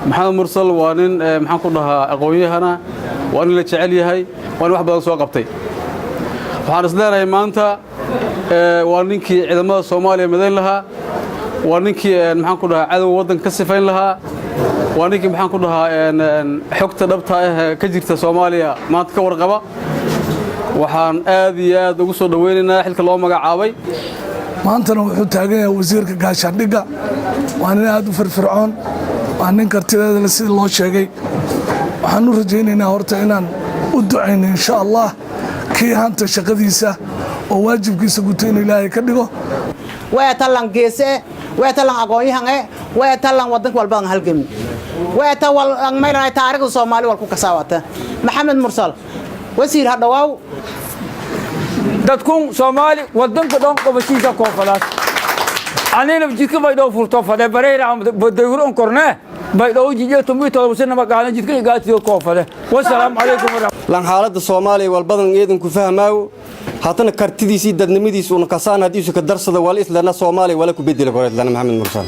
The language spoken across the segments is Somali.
Maxamed Mursal waa nin, maxaan ku dhahaa, aqoon-yahana, waa nin la jecel yahay, waa nin wax badan soo qabtay. Waxaan is leenahay maanta waa ninkii ciidamada Soomaaliya midayn lahaa, waa ninkii, maxaan ku dhahaa, cadowga waddanka ka sifayn lahaa, waa ninkii, maxaan ku dhahaa, xogta dhabta ah ka jirta Soomaaliya maanta ka warqaba. Waxaan aad iyo aad ugu soo dhoweynaynaa xilka loo magacaabay. Maantana wuxuu taagan yahay wasiirka gaashaandhigga. Waa nin aad u firfircoon, waa nin kartideeda le. Sidii loo sheegay, waxaan u rajaynaynaa horta inaan u ducayno, insha Allah, kii hanta shaqadiisa oo waajibkiisa guto inuu Ilaahay ka dhigo. Weetalan geese, weetalan aqoon-yahan, weetalan wadanka walbadan halgami, weeta wal maynaa taariikhda Soomaali wal ku kasaawata. Maxamed Mursal, wasiir, ha dhawaaw. Dadkun Soomaali wadanka dhan qobashiisa koofadaas. Anina jidka Baydhoo furto fade bareyra dayur on korne Baydhoo jijiyo 17 sana maqaana jidka igaatiyo koofade. Wasalaamu calaykum. Lan xaaladda Soomaaliya walbadan eedanku fahmaawo, haddana kartidiisii, dadnimadiis una kasaan haddiisu ka darsada wala islana Soomaaliya wala ku bedeli karo islana. Maxamed Mursal,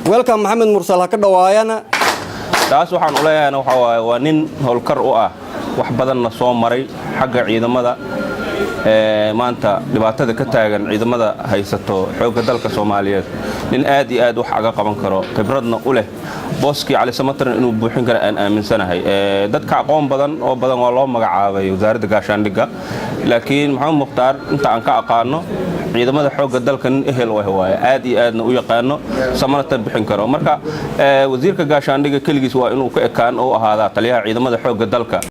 welcome. Maxamed Mursal ha ka dhawaayana. Taas waxaan u leeyahayna waxaa waaye, waa nin howlkar u ah, wax badanna soo maray xagga ciidamada. Maanta dhibaatada ka taagan ciidamada haysato xoogga dalka Soomaaliyeed, nin aad iyo aad wax aga qaban karo, khibradna u leh, booskii Cali Samatarna inuu buuxin kara aan aaminsanahay. Dadka aqoon badan oo badan waa loo magacaabay wasaaradda gaashaandhigga, laakiin Maxamed Mukhtaar, inta aan ka aqaano ciidamada xoogga dalka, nin ehel u ah waaye, aad iyo aadna u yaqaano, samanata bixin karo. Marka wasiirka gaashaandhigga keligiis waa inuu ka ekaan oo ahaadaa taliyaha ciidamada xoogga dalka.